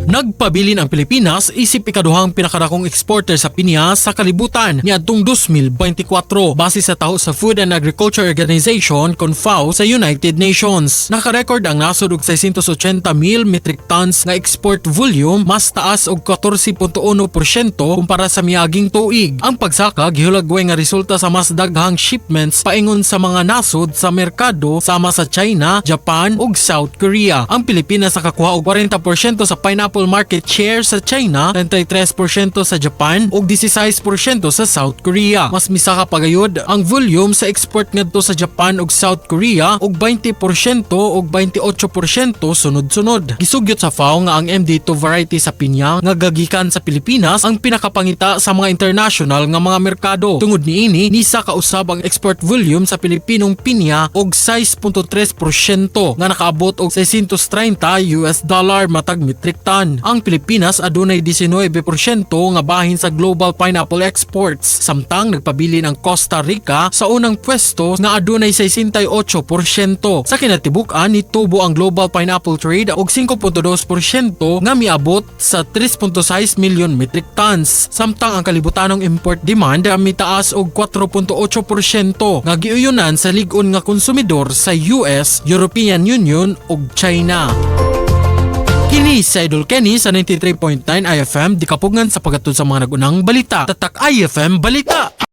Nagpabilin ang Pilipinas isip ikaduhang pinakadakong exporter sa pinya sa kalibutan niadtong 2024 base sa taho sa Food and Agriculture Organization kon FAO sa United Nations. Nakarekord ang nasod og 680 mil metric tons nga export volume, mas taas og 14.1% kumpara sa miaging tuig. Ang pagsaka gihulagway nga resulta sa mas daghang shipments paingon sa mga nasod sa merkado sama sa China, Japan ug South Korea. Ang Pilipinas nakakuha og 40% sa pineapple market share sa China, 33% sa Japan ug 16% sa South Korea. Mas misaka pagayod ang volume sa export ngadto sa Japan ug South Korea og 20% ug 28% sunod-sunod. Gisugyot sa FAO nga ang MD2 variety sa pinya nga gagikan sa Pilipinas ang pinakapangita sa mga international nga mga merkado. Tungod niini, nisaka usab ang export volume sa Pilipinong pinya og 6.3% nga nakaabot og 630 US dollar matag metric ton. Ang Pilipinas adunay 19% nga bahin sa global pineapple exports, samtang nagpabilin ang Costa Rica sa unang pwesto nga adunay 68%. Sa kinatibuk-an, nitubo ang global pineapple trade og 5.2% nga miabot sa 3.6 million metric tons. Samtang ang kalibutanong import demand mitaas og 4.8% nga giuyunan sa lig-on nga konsumidor sa US, European Union ug China. Kini sa Idol Kenny sa 93.9 IFM, di kapugngan sa paghatod sa mga nagunang balita. Tatak IFM Balita!